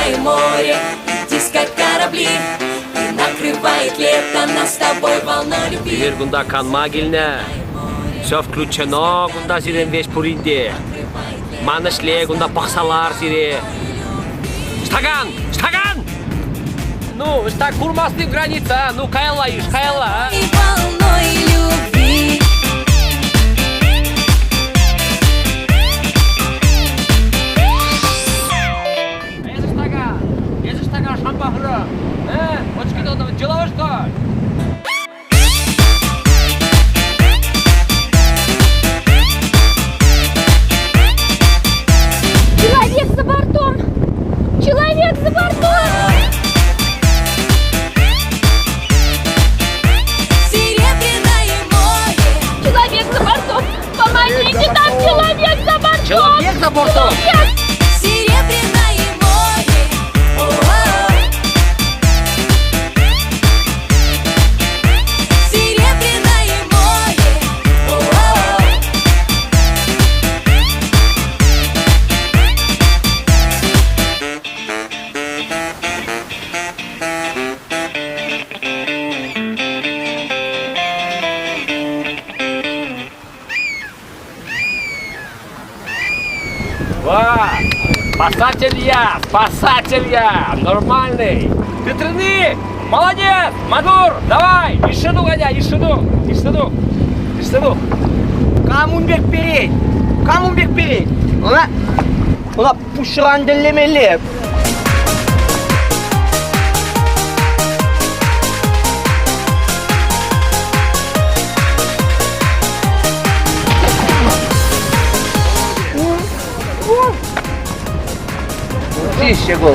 Серебряное море, диско-корабли И накрывает лето нас с тобой волной любви. Эпир кунта канма килнӗ. Все включено кунта сирӗн веҫ пурин те. Ман ӗҫле кунта пӑхса лар сире. Стакан! Стакан! Ну, так курмастӑн граница, ну каялла иш, каялла, а? И волной любви. Эсӗ стакан! Эсӗ стакан шампа хырӑ! Э, очки деловой что? Человек за бортом! Человек за бортом! Серебряное море. Человек за бортом! Помогите, там человек за бортом! Человек за бортом? Человек! Серебряное море. О-о-о. Серебряное море. О-о-о. Ва! Спасатель я! Спасатель я! Нормальный! Ты трени! Молодец! Мадур! Давай! Ишину гоняй! Ишину! Ишину! Ишину! Кам ун пек перет? Кам ун пек перет? Ӑна, ӑна пуҫран тӗллемелле. Теҫҫӗ ку.